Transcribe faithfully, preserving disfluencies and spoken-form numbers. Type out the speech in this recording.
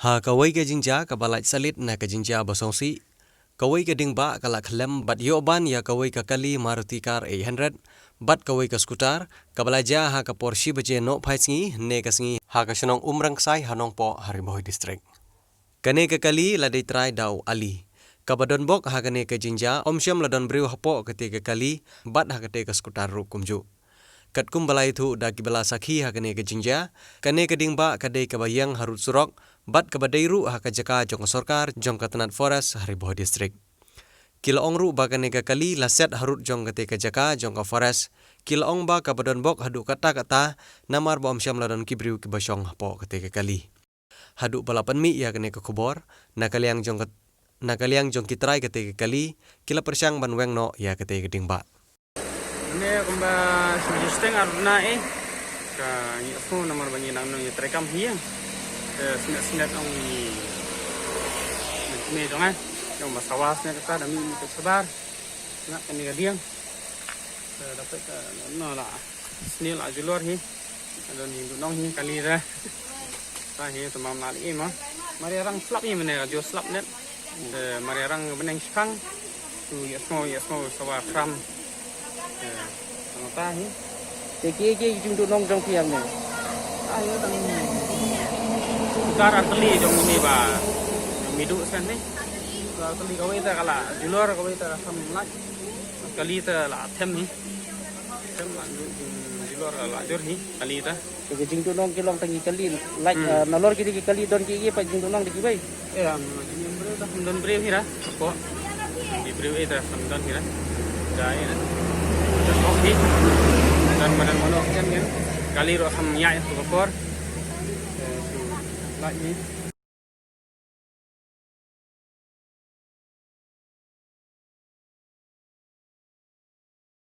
Ha kawei ka jingjia kaba lait salit na ka jingjia ba sngewsih, kawei ka ding bah ka la khlem bad ïoh ban ïa kawei ka kali Maruti car eight hundred bad kawei ka scooter kaba la jia ha ka por shi baje nohphai sngi ne ka sngi ha ka shnong Umrangksai ha Nongpoh ha Ri Bhoi District. Kane ka kali la dei trai da u Ali. Kaba donbok ha kane ka jingjia ym shym la don briew hapoh kate ka kali bad ha kate ka scooter ruh kumjuh. Katkum ba la ïathuh da kiba la sakhi ha kane ka jingjia, kane ka ding bah ka dei kaba ïeng harud surok bad kaba dei ruh ha ka jaka jong ka sorkar jong ka tnat forest ha Ri Bhoi District. Ki la ong ruh ba kane ka kali la set harud jong kate ka jaka jong ka forest. Ki la ong ba kaba donbok haduh katta katta namar ba ym shym la don ki briew kiba shong hapoh kate ka kali. Haduh ba la pynmih ïa kane ka khubor na ka liang jong ka, na ka liang jong ki trai kate ka kali, ki la pyrshang ban weng noh ïa kate ka ding bah. Ne kumba shu jisteng aruna eh. Ka ngi fu namar ba ngi nang nang trai kam hi. Te snet snet ong ngi. Ne jong eh. Jong ba sawa snet ka da mi mi ka sabar. Na kani ka diang. Te dapat ka no la. Sniel a julor hi. Adon hi gunong hi kali da. Ta hi tamam la i ma. Mari rang slap hi mane ka jor slap net. Eh, mari rang beneng shpang. Tu ya smo ya smo sawa kram. Eh, ano ta hi. Te ki ki jingduk nong jong phi hangne. Ah, ya tang. Kar arteli jong ni ba. Midu sen ni. Kar arteli kawei ta kala julor kawei ta kam lak. Kali ta la them ni. Tem la ju-, ju-, julor la jur hi, kali ta. Te ki jingduk nong ki long tang ki kali, like, Hmm. eh, nalor ki dei ki kali don ki ïa pat jingduk nong dei kiwei. Eh, am, jingduk briew ta, don briew hi ra, ko. Di briew eh ta, don hi ra. Jai ra. Don kok hi. Don madan mono ken ken. Kali ro ham ïa tu ko por. Eh, tu, like ni.